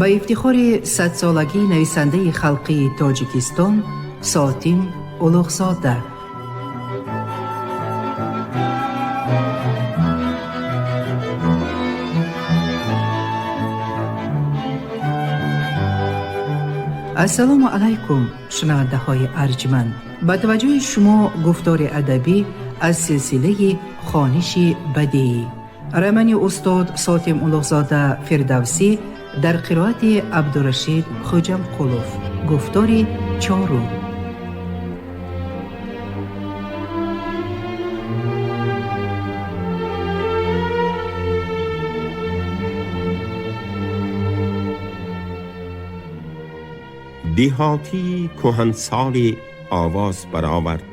Ба ифтихори садсолагии нависандаи халқии Тоҷикистон Сотим Улуғзода. Ассалому алайкум, шунавандаҳои арҷманд. Ба таваҷҷӯҳи шумо гуфтори адабӣ аз силсилаи хониши бадеӣ. Романи устод Сотим Улуғзода Фирдавсӣ дар қироати Абдурашид Хоҷамқулов. Гуфтори чорум. Деҳотии кӯҳансоле овоз баровард: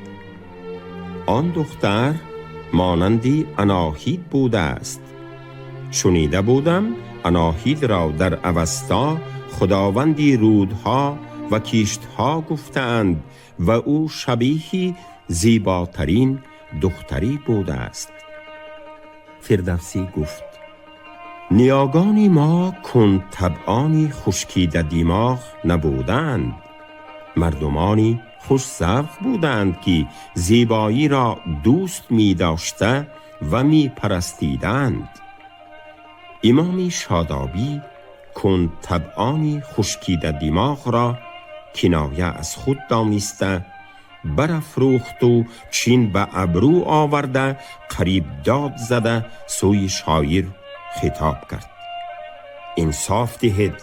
он духтар монанди Аноҳид будааст. Шунида будам, Аноҳидро дар Авасто худованди рӯдҳо ва киштҳо гуфтаанд ва ӯ шабеҳи зеботарин духтарӣ будааст. Фирдавсӣ гуфт: ниёгони мо кундтабъони хушкидадимоғ набуданд, мардумони хушзавқ буданд, ки зебоиро дӯст медошта ва мепарастиданд. Имоми Шодобӣ кундтабъони хушкидадимоғро киноя аз худ дониста, барафрӯхту чин ба абрӯ оварда, қариб дод зада сӯи шоир хитоб кард: инсоф диҳед,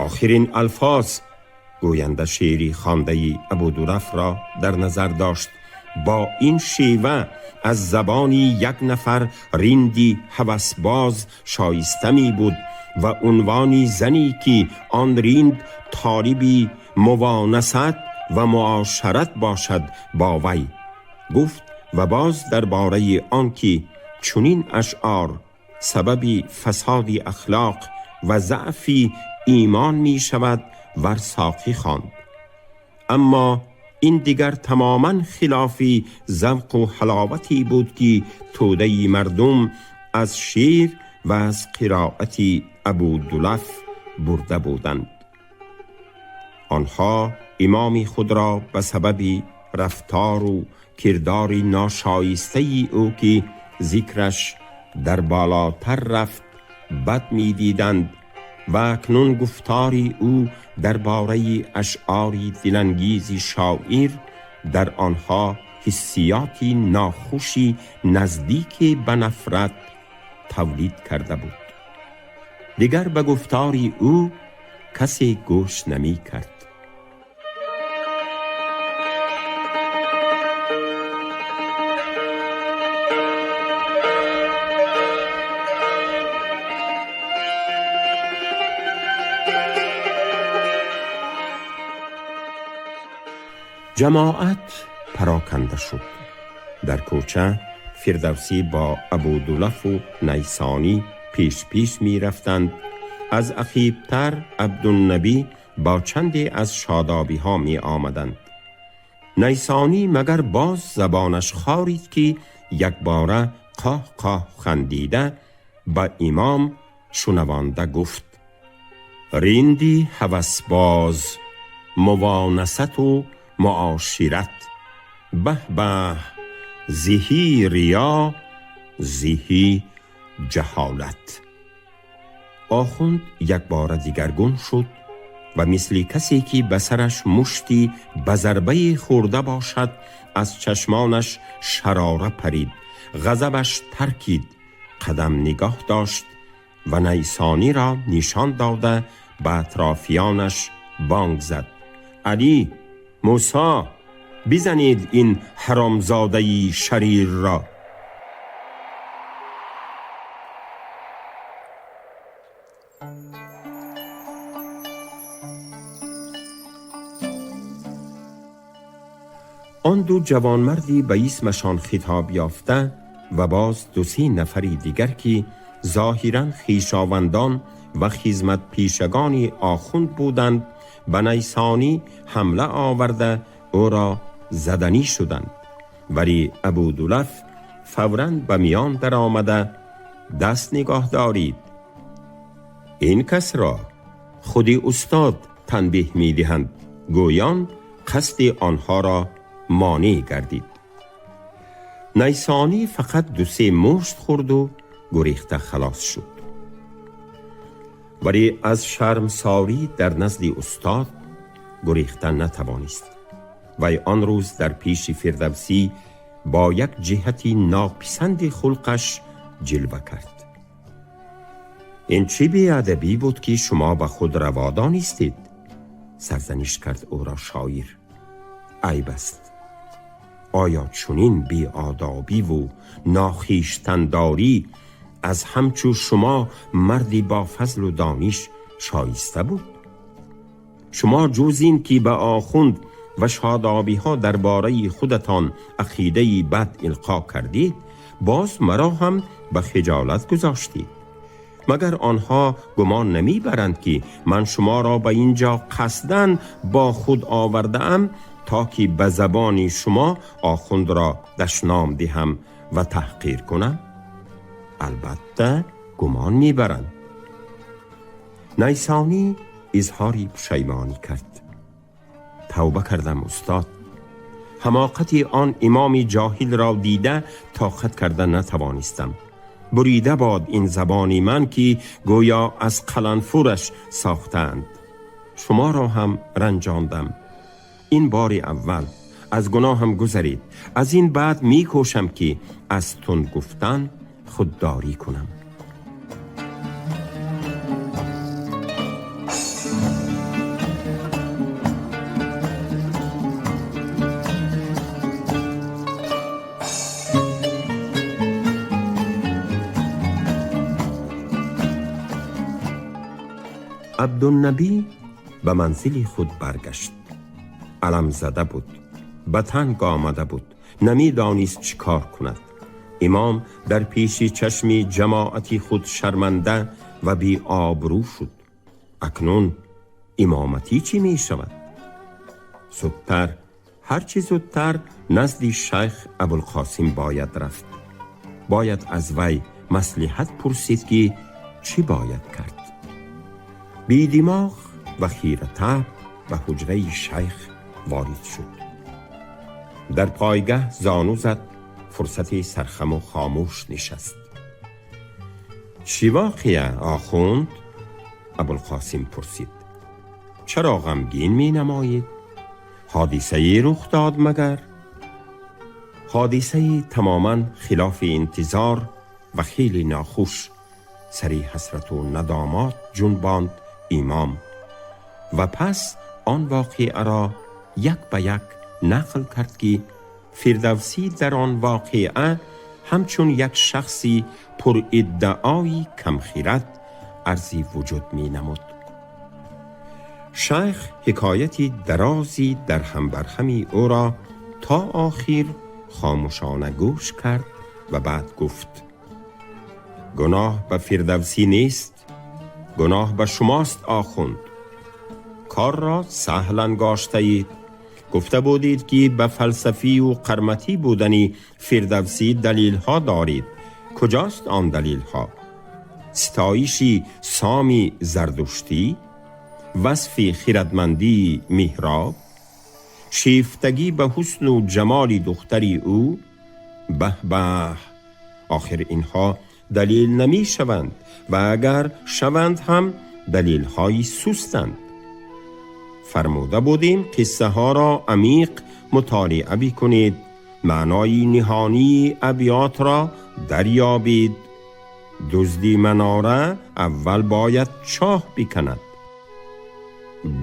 охирин алфоз. Гӯянда шеъри хондаи Абудулафро дар назар дошт. Бо ин шева аз забони як нафар ринди ҳавасбоз шоиста мебуд ва унвони зане ки он ринд толиби мувонасат ва муошарат бошад бо вай гуфт. Ва боз дар бораи он ки чунин ашъор сабаби фасоди ахлоқ ва заъфи имон мешавад, варсоқӣ хонд. Аммо ин дигар тамоман хилофи завқу ҳаловате буд, ки тӯдаи мардум аз шеър ва аз қироати Абудулаф бурда буданд. Онҳо имоми худро ба сабаби рафтору кирдори ношоистаи ӯ, ки зикраш дар болотар рафт, бад медиданд ва акнун гуфтори ӯ дар бораи ашъори дилангези шоир дар онҳо ҳиссиёти нохуши наздике ба нафрат тавлид карда буд. Дигар ба гуфтори ӯ касе гӯш намекард. Ҷамоат пароканда шуд. Дар кӯча Фирдавсӣ бо Абудулафу Найсонӣ пеш-пеш мерафтанд. Аз ақибтар Абдуннабӣ бо чанде аз шодобиҳо меомаданд. Найсонӣ магар боз забонаш хорид, ки якбора қоҳ-қоҳ хандида ба имом шунаванда гуфт: ринди ҳавасбоз, мувонасату муошират, баҳ баҳ, зиҳӣ риё, зиҳӣ ҷаҳолат. Охунд якбора дигаргун шуд ва мисли касе ки ба сараш мушти ба зарбае хӯрда бошад, аз чашмонаш шарора парид, ғазабаш таркид, қадам нигоҳ дошт ва Найсониро нишон дода, ба атрофиёнаш бонг зад: Алӣ, Мусо, бизанед ин ҳаромзодаи шарирро. Он ду ҷавонмарди ба исмашон хитоб ёфта ва боз ду-се нафари дигар, ки зоҳиран хешовандон ва хизматпешагони охунд буданд, ба Найсонӣ ҳамла оварда, ӯро заданӣ шуданд. Вале Абудулаф фавран ба миён даромада: даст нигоҳ дорид, ин касро худи устод танбеҳ медиҳанд. Гӯён қасди онҳоро монеъ гардид. Найсонӣ фақат ду-се мушт хӯрду гурехта халос шуд. Вале аз шармсорӣ дар назди устод гурехта натавонист. Вай он рӯз дар пеши Фирдавсӣ бо як ҷиҳати нописанди хулқаш ҷилва кард. Ин чӣ беадабӣ буд, ки шумо ба худ раво донистед? Сарзаниш кард ӯро шоир. Айб аст. Оё чунин беодобиву нохиштандорӣ аз ҳамчу шумо марди бо фазлу дониш шоиста буд? Шумо ҷуз ин ки ба охунд ва шодобиҳо дар бораи худатон ақидаи бад илқо кардед, боз маро ҳам ба хиҷолат гузоштед. Магар онҳо гумон намебаранд, ки ман шуморо ба ин ҷо қасдан бо худ овардаам, то ки ба забони шумо охундро дашном диҳам ва таҳқир кунам? Албатта гумон мебаранд. Найсонӣ изҳори пушаймонӣ кард. Тавба кардам, устод. Ҳамоқати он имоми ҷоҳилро дида тоқат карда натавонистам. Бурида бод ин забони ман, ки гӯё аз қаланфураш сохтаанд. Шуморо ҳам ранҷондам. Ин бори аввал аз гуноҳам гузаред. Аз ин баъд мекӯшам, ки аз тунд гуфтан худдорӣ кунам. Абдуннабӣ ба манзили худ баргашт. Алам зада буд, ба танг омада буд, намедонист чӣ кор кунад. Имом дар пеши чашми ҷамоати худ шарманда ва беобрӯ шуд. Акнун имоматӣ чӣ мешавад? Зудтар, ҳарчи зудтар назди шайх Абулқосим бояд рафт. Бояд аз вай маслиҳат пурсид, ки чӣ бояд кард. Бедимоғ ва хиратаб ба ҳуҷраи шайх ворид шуд. Дар пойгаҳ зону зад, фурсати сархаму хомӯш нишаст. Чӣ воқеа, охунд? Абулқосим пурсид. Чаро ғамгин менамоед? Ҳодисае рух дод магар? Ҳодисаи тамоман хилофи интизор ва хеле нохуш сари ҳасрату надомот ҷунбонд имом ва пас он воқеаро як ба як нақл кард, ки Фирдавсӣ дар он воқеа ҳамчун як шахси пуриддаои камхират арзи вуҷуд менамуд. Шайх ҳикояти дарози дар ҳамбарҳами ӯро то охир хомӯшона гӯш кард ва баъд гуфт: гуноҳ ба Фирдавсӣ нест, гуноҳ ба шумост, охунд. Корро саҳл ангоштаед. Гуфта будед, ки ба фалсафию қарматӣ будани Фирдавсӣ далилҳо доред. Куҷост он далилҳо? Ситоиши соми зардуштӣ, васфи хирадмандии меҳроб, шифтагӣ ба ҳусну ҷамоли духтари ӯ. Баҳ баҳ, охир инҳо далил намешаванд ва агар шаванд ҳам далилҳои сустанд. Фармуда будем қиссаҳоро амиқ мутолиа бикунед, маънои ниҳонии абётро дарёбед. Дузди манора аввал бояд чоҳ биканад.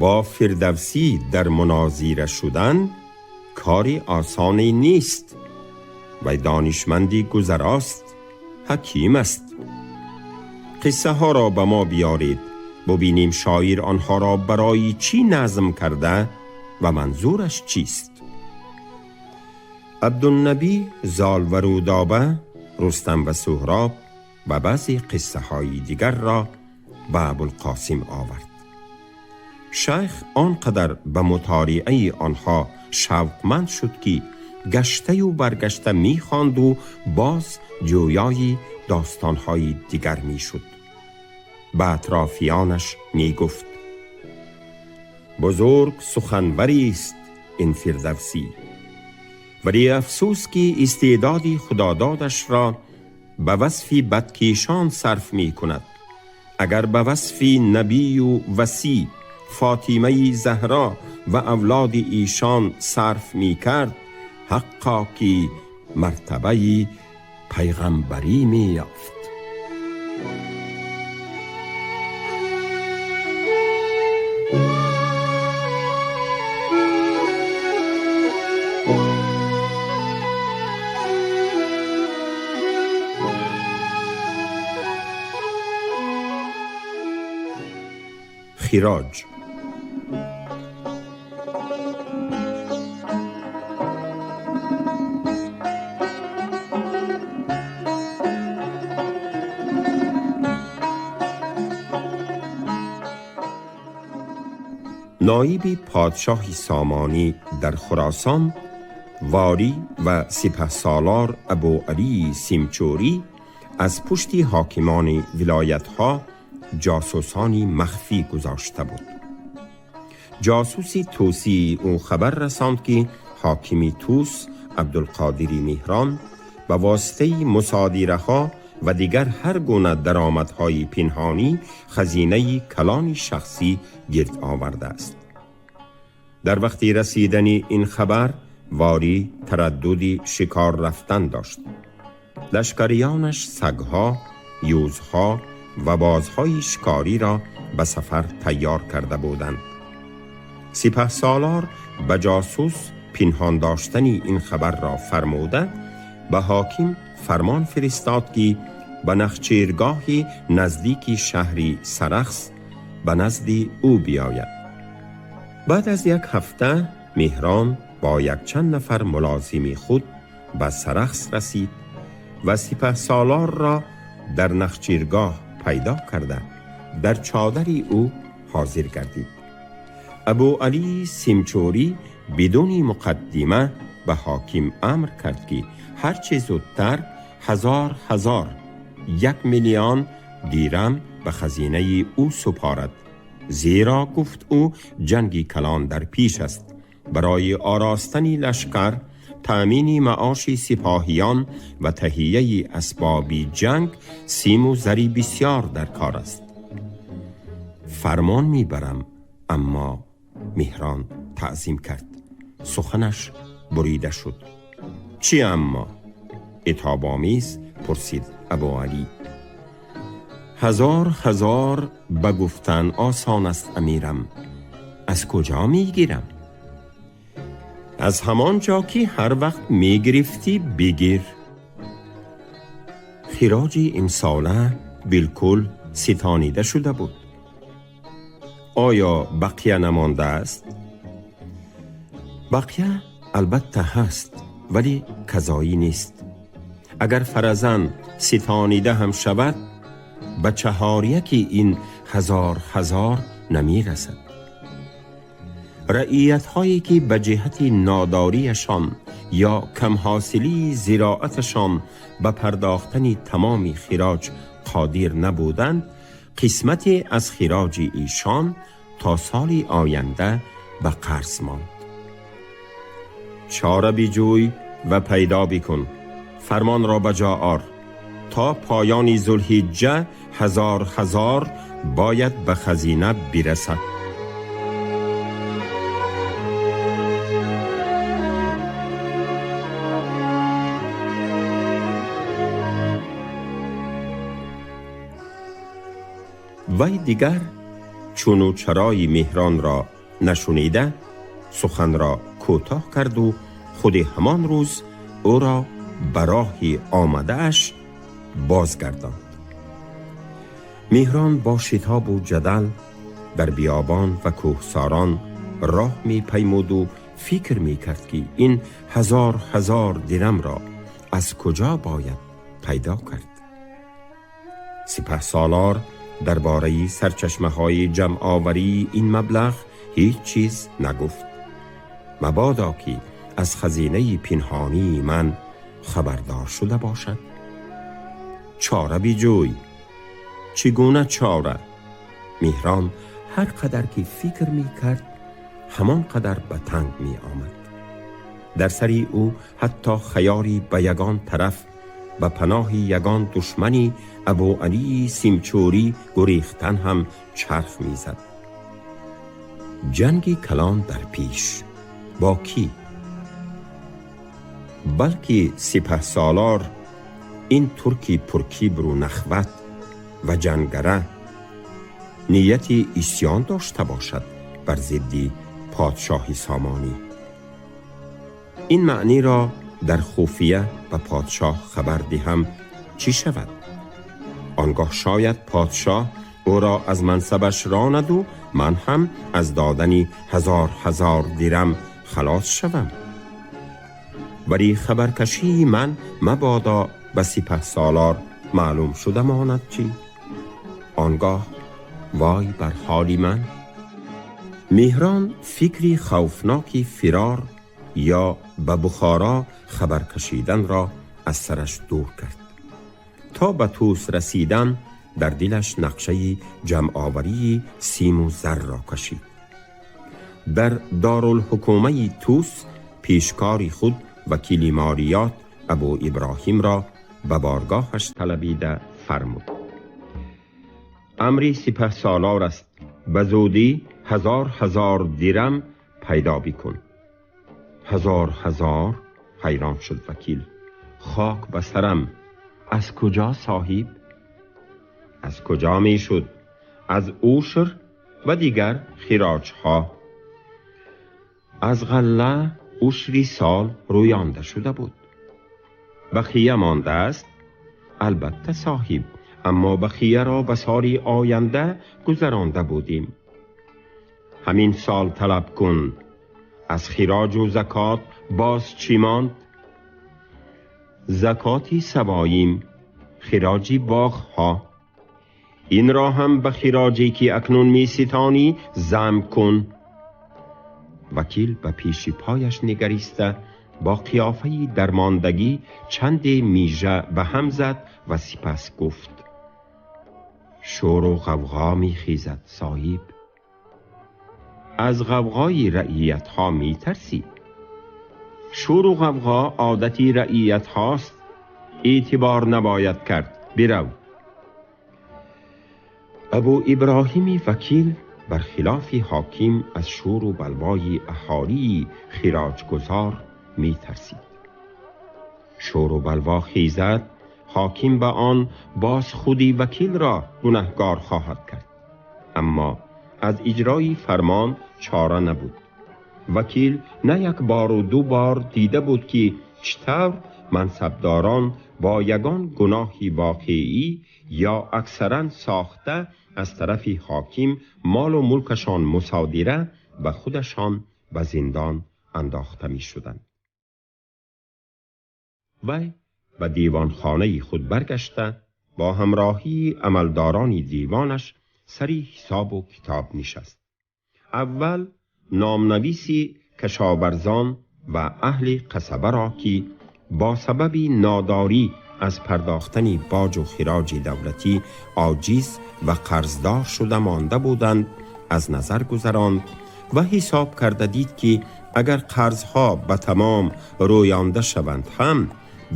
Бо Фирдавсӣ дар мунозира шудан кори осоне нест. Вай донишманди гузарост, ҳаким аст. Қиссаҳоро ба мо биёред, бубинем шоир онҳоро барои чӣ назм карда ва манзураш чист. Абдуннабӣ Зол ва Рӯдоба, Рустам ва Суҳроб ва баъзе қиссаҳои дигарро ба Абулқосим овард. Шайх он қадар ба мутолиаи онҳо шавқманд шуд, ки гаштаю баргашта мехонду боз ҷӯёи достонҳои дигар мешуд. Ба атрофиёнаш мегуфт: Бузург суханварӣ аст ин Фирдавсӣ, вале афсӯс ки истеъдоди худододаш ро ба васфи бадкешон сарф мекунад. Агар ба васфи набию васӣ, Фотимаи Заҳро ва авлоди эшон сарф мекард, ҳаққо ки мартабаи пайғамбарӣ меёфт. خراج. نایب پادشاه سامانی در خراسان، واری و سپه سالار ابو علی سیمچوری از پشت حاکمان ولایت‌ها جاسوسانی مخفی گذاشته بود. جاسوسی توسی او خبر رساند که حاکمی توس عبدالقادر مهران به واسطه مصادره‌ها و دیگر هر گونه درآمدهای پنهانی خزینه کلان شخصی گرد آورده است. در وقتی رسیدن این خبر، واری تردد شکار رفتن داشت. لشکریانش سگها، یوزها و بازهای شکاری را به سفر تیار کرده بودند. سپه سالار به جاسوس پنهان داشتن این خبر را فرموده به حاکم فرمان فرستاد که به نخچیرگاه نزدیک شهر سرخس به نزد او بیاید. بعد از یک هفته مهران با یک چند نفر ملازم خود به سرخس رسید و سپه سالار را در نخچیرگاه پیدا کرده در چادر او حاضر گردید. ابو علی سیمچوری بدون مقدمه به حاکم امر کرد که هرچه زودتر 1000 1,000,000 دیرم به خزینه او سپارد، زیرا گفت او جنگی کلان در پیش است. برای آراستن لشکر، تأمین معاش سپاهیان و تهیه اسباب جنگ سیم و زری بسیار در کار است. فرمان میبرم، اما مهران تعظیم کرد. سخنش بریده شد. چی اما؟ عتاب آمیز پرسید ابو علی. 1000 به گفتن آسان است امیرم، از کجا میگیرم؟ از همان جا که هر وقت میگرفتی بگیر. خراج امساله بالکل ستانیده شده بود. آیا بقیه نمانده است؟ بقیه البته هست، ولی کذایی نیست. اگر فرزن ستانیده هم شود به 4/4 این 1000 نمی رسد. رعیت هایی که به جهت ناداریشان یا کم حاصلی زراعتشان به پرداختن تمام خراج قادر نبودند، قسمتی از خراج ایشان تا سال آینده به قرض ماند. چاره بجوی و پیدا بکن، فرمان را به جا آر. تا پایان ذوالحجه 1000 باید به خزینه برسد. وی دیگر چون و چرای مهران را نشنیده سخن را کوتاه کرد و خود همان روز او را به راه آمده اش بازگرداند. مهران با شتاب و جدل در بیابان و کوهساران راه می پیمود و فکر می کرد که این 1000 درم را از کجا باید پیدا کرد. سپه سالار درباره سرچشمه های جمع آوری این مبلغ هیچ چیز نگفت، مبادا که از خزینه پنهانی من خبردار شده باشد. چاره بجوی. چگونه چاره؟ مهران هر قدر که فکر می کرد همان قدر به تنگ می آمد. در سری او حتی خیاری به یگان طرف به پناه یگان دشمنی ابو علی سیمچوری گریختن هم چرخ می زد. جنگی کلان در پیش با کی؟ بلکه سپه سالار این ترکی پرکیبر و نخوت و جنگره نیت عصیان داشته باشد بر ضد پادشاه سامانی. این معنی را در خفیه به پادشاه خبر دهم چی شود؟ آنگاه شاید پادشاه او را از منصبش راند و من هم از دادن 1000 درم خلاص شوم. ولی خبرکشی من مبادا به سپه سالار معلوم شده ماند چی؟ آنگاه وای بر حالی من. مهران فکری خوفناکی فرار یا به بخارا خبر کشیدن را از سرش دور کرد. تا به توس رسیدن در دلش نقشه جمع آوری سیم و زر را کشید. در دارالحکومه توس پیشکاری خود وکیل مالیات ابو ابراهیم را به بارگاهش طلبیده فرمود: امری سپه سالار است، به زودی 1000 درم پیدا بکن. 1000؟ حیران شد وکیل. خاک به سرم، از کجا صاحب؟ از کجا می شد؟ از اوشر و دیگر خراج ها. از غله اوشری سال رویانده شده بود. بخیه مانده است؟ البته صاحب، اما بخیه را به سال آینده گذرانده بودیم. همین سال طلب کن. از خراج و زکات باز چی ماند؟ زکاتی سواییم، خراجی باغ ها. این را هم به خراجی که اکنون می ستانی زم کن. وکیل به پیش پایش نگریسته با قیافه درماندگی چند میژه به هم زد و سپس گفت: شور و غوغا می خیزد صاحب. از غوغای رعیت ها می ترسی؟ شور و غوغا عادتی رعیت هاست، اعتبار نباید کرد، برو. ابو ابراهیم وکیل برخلاف حاکم از شور و بلوای اهالی خراجگزار می ترسید. شور و بلوا خیزد، حاکم به آن باز خودی وکیل را گنهگار خواهد کرد. اما از اجرای فرمان چاره نبود. وکیل نه یک بار و دو بار دیده بود که چطور منصبداران با یگان گناهی واقعی یا اکثرا ساخته از طرف حاکم مال و ملکشان مصادره و خودشان به زندان انداخته می شدند. وی به دیوانخانه خود برگشته با همراهی عملداران دیوانش سری حساب و کتاب نشست. اول نامنویسی کشاورزان و اهل قصبه را که با سبب ناداری از پرداختن باج و خراج دولتی عاجز و قرضدار شده مانده بودند از نظر گذراند و حساب کرده دید که اگر قرضها به تمام رویانده شوند هم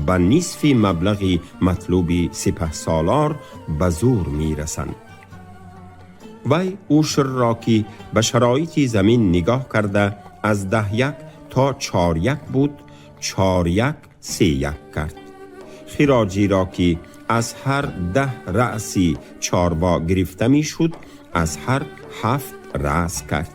به نصف مبلغ مطلوب سپه سالار به زور می رسند. وی اوشر را که به شرایط زمین نگاه کرده از 10-1 تا 4-1 بود، 4-1-3-1 کرد. خراجی را که از هر 10 رأسی چاروا گرفته می شد از هر 7 رأس کرد.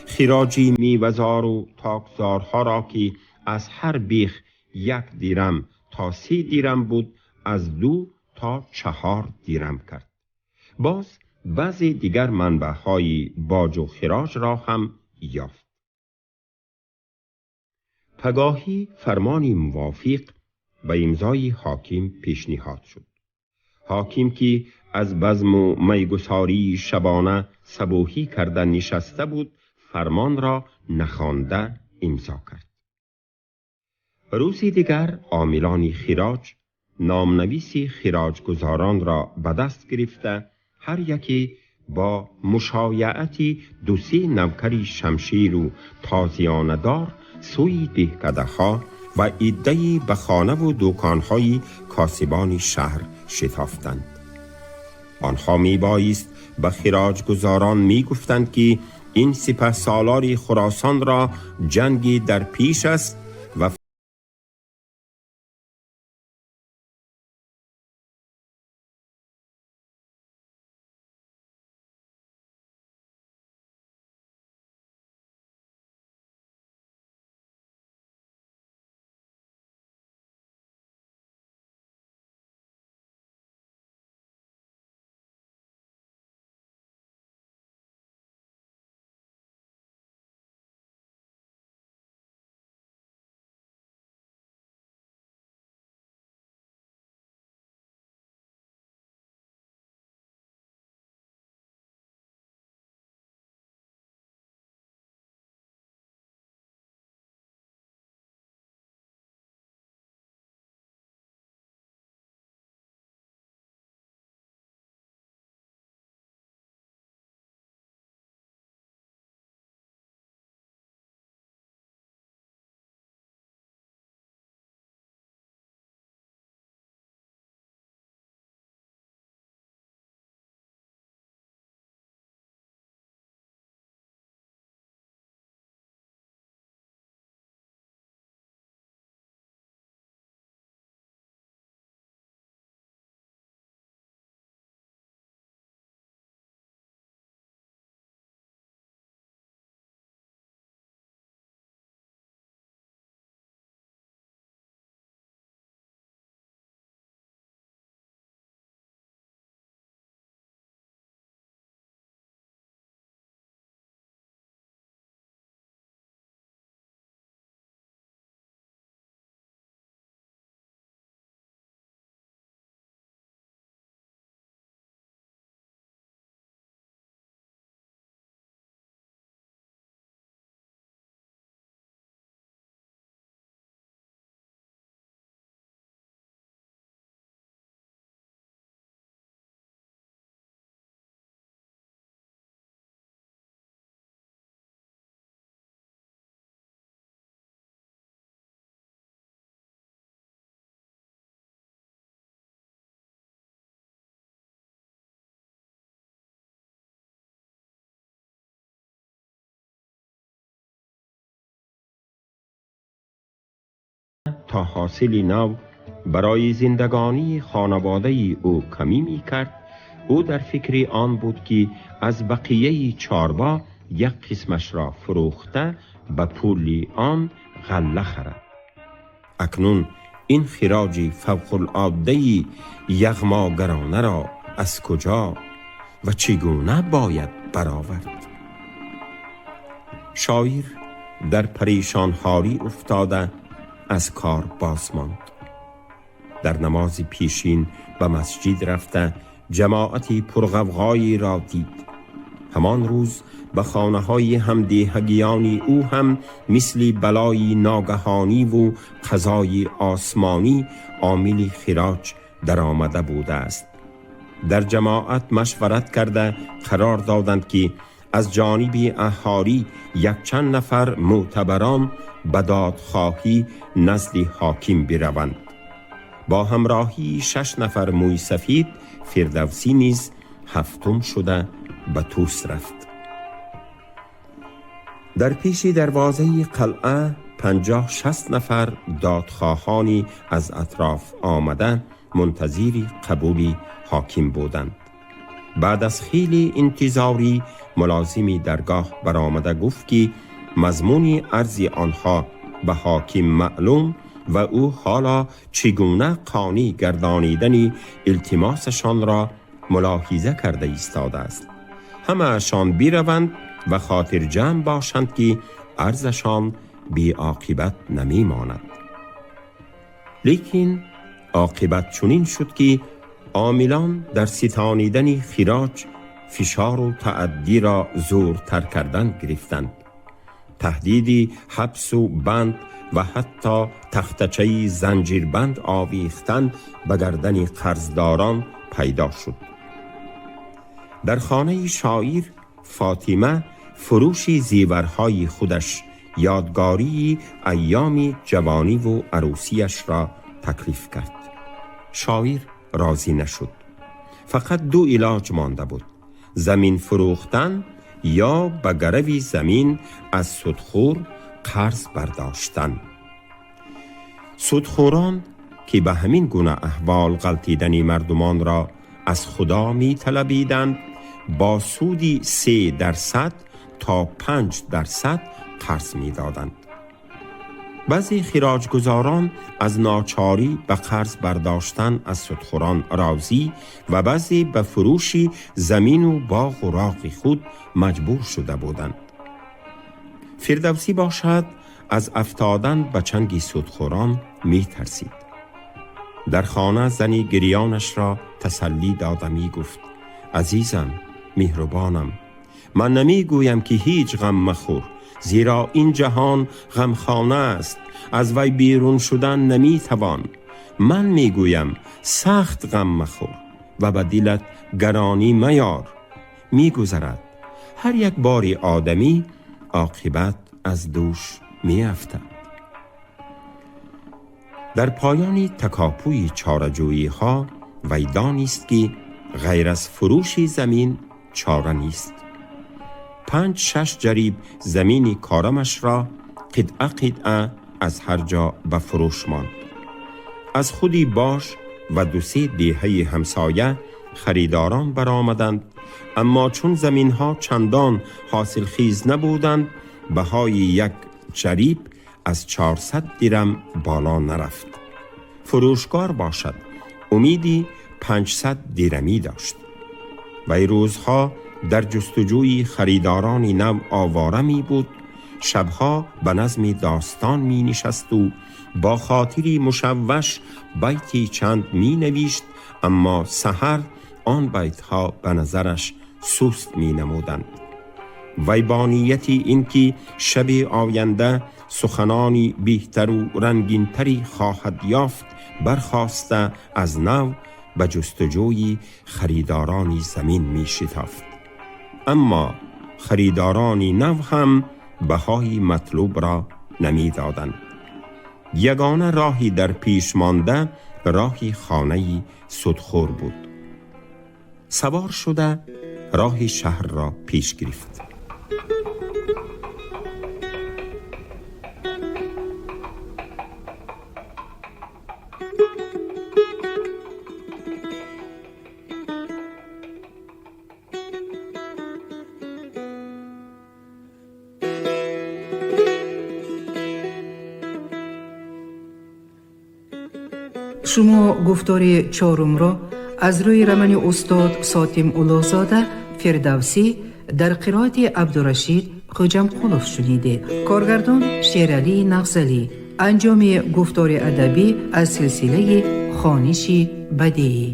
خراجی میوه‌زار و تاکزارها را که از هر بیخ 1 دیرم تا 3 دیرم بود از 2 تا 4 دیرم کرد. باز بعضی دیگر منبع‌های باج و خراج را هم یافت. پگاهی فرمانی موافق به امضای حاکم پیشنهاد شد. حاکم که از بزم و میگساری شبانه صبوحی کرده نشسته بود فرمان را نخوانده امضا کرد. روزی دیگر عاملان خراج نامنویسی خراجگزاران را به دست گرفته هر یکی با مشایعتی دو سه نوکری شمشیر و تازیانه‌دار سوی دهکده‌ها و عده‌ای به خانه و دکان‌های کاسبان شهر شتافتند. آنها میبایست به خراجگزاران میگفتند که این سپه سالار خراسان را جنگی در پیش است و تا حاصل نو برای زندگانی خانواده او کمی می کرد، او در فکر آن بود که از بقیه چاروا یک قسمش را فروخته به پول آن غله خرد. اکنون این خراج فوق العاده یغماگرانه را از کجا و چگونه باید برآورد؟ شاعر در پریشان حالی افتاده از کار باز ماند. در نماز پیشین به مسجد رفته جماعتی پرغوغایی را دید. همان روز به خانه های همدیهگیانی او هم مثل بلای ناگهانی و قضای آسمانی عامل خراج در آمده بوده است. در جماعت مشورت کرده قرار دادند که از جانب اهالی یک چند نفر معتبران به دادخواهی نزد حاکم بروند. با همراهی 6 نفر موی سفید فردوسی نیز هفتم شده به توس رفت. در پیش دروازه قلعه 50-60 نفر دادخواهانی از اطراف آمده منتظر قبول حاکم بودند. بعد از خیلی انتظاری ملازمی درگاه برآمده گفت که مضمون عرض آنها به حاکم معلوم و او حالا چگونه قانع گردانیدن التماسشان را ملاحظه کرده ایستاده است. همه‌شان بیروند و خاطر جمع باشند که عرضشان بی عاقبت نمی ماند. لیکن عاقبت چنین شد که عاملان در ستانیدن خراج فشار و تعدی را زورتر کردن گرفتند. تهدید حبس و بند و حتی تختچه زنجیربند آویختن به گردن قرضداران پیدا شد. Дар хонаи шоир Фотима фурӯши зеварҳои худаш, ёдгории айёми ҷавониву арӯсиашро таклиф кард. Шоир розӣ нашуд. Фақат ду илоҷ монда буд: замин фурӯхтан ё ба гарави замин аз судхӯр қарз бардоштан. Судхӯрон, ки ба ҳамин гуна аҳвол ғалтидани мардумонро аз Худо металабиданд, бо суди 3% то 5% қарз медоданд. Баъзе хироҷгузорон аз ночорӣ ба қарз бардоштан аз судхӯрон розӣ ва баъзе ба фурӯши замину боғу роғи худ маҷбур шуда буданд. Фирдавсӣ бошад, аз афтодан ба чанги судхӯрон метарсид. Дар хона зани гирёнашро тасаллӣ дода мегуфт: азизам, меҳрубонам, ман намегӯям ки ҳеҷ ғам махӯр, зеро ин ҷаҳон ғамхона аст, аз вай берун шудан наметавон. Ман мегӯям сахт ғам махӯр ва ба дилат гаронӣ маёр. Мегузарад. Ҳар як бори одамӣ оқибат аз дӯш меафтад. Дар поёни такопӯи чораҷӯиҳо вай донист, ки ғайр аз фурӯши замин чора нест. 5-6 ҷариб замини корамашро қитъа қитъа аз ҳар ҷо ба фурӯш монд. Аз худи бош ва ду-се деҳаи ҳамсоя харидорон баромаданд, аммо чун заминҳо чандон ҳосилхез набуданд, баҳои як ҷариб аз 400 дирам боло нарафт. Фурӯшгор бошад, умеди 500 дирамӣ дошт. Вай рӯзҳо дар ҷустуҷӯи харидорони нав овора мебуд, шабҳо ба назми достон менишасту бо хотири мушавваш байти чанд менавишт, аммо саҳар он байтҳо ба назараш суст менамуданд. Вай бо нияти ин ки шаби оянда суханони беҳтару рангинтаре хоҳад ёфт, бархоста аз нав ба ҷустуҷӯи харидорони замин мешитофт. Аммо харидорони нав ҳам баҳои матлубро намедоданд. Ягона роҳи дар пеш монда роҳи хонаи судхӯр буд. Савор шуда роҳи шаҳрро пеш гирифт. Шумо гуфтори чорумро аз рӯи романи устод Сотим Улуғзода Фирдавсӣ дар қироати Абдурашид Хӯҷамқулов шунидед. Коргардон Шералӣ Нағзалӣ. Анҷоми гуфтори адабӣ аз силсилаи хониши бадеӣ.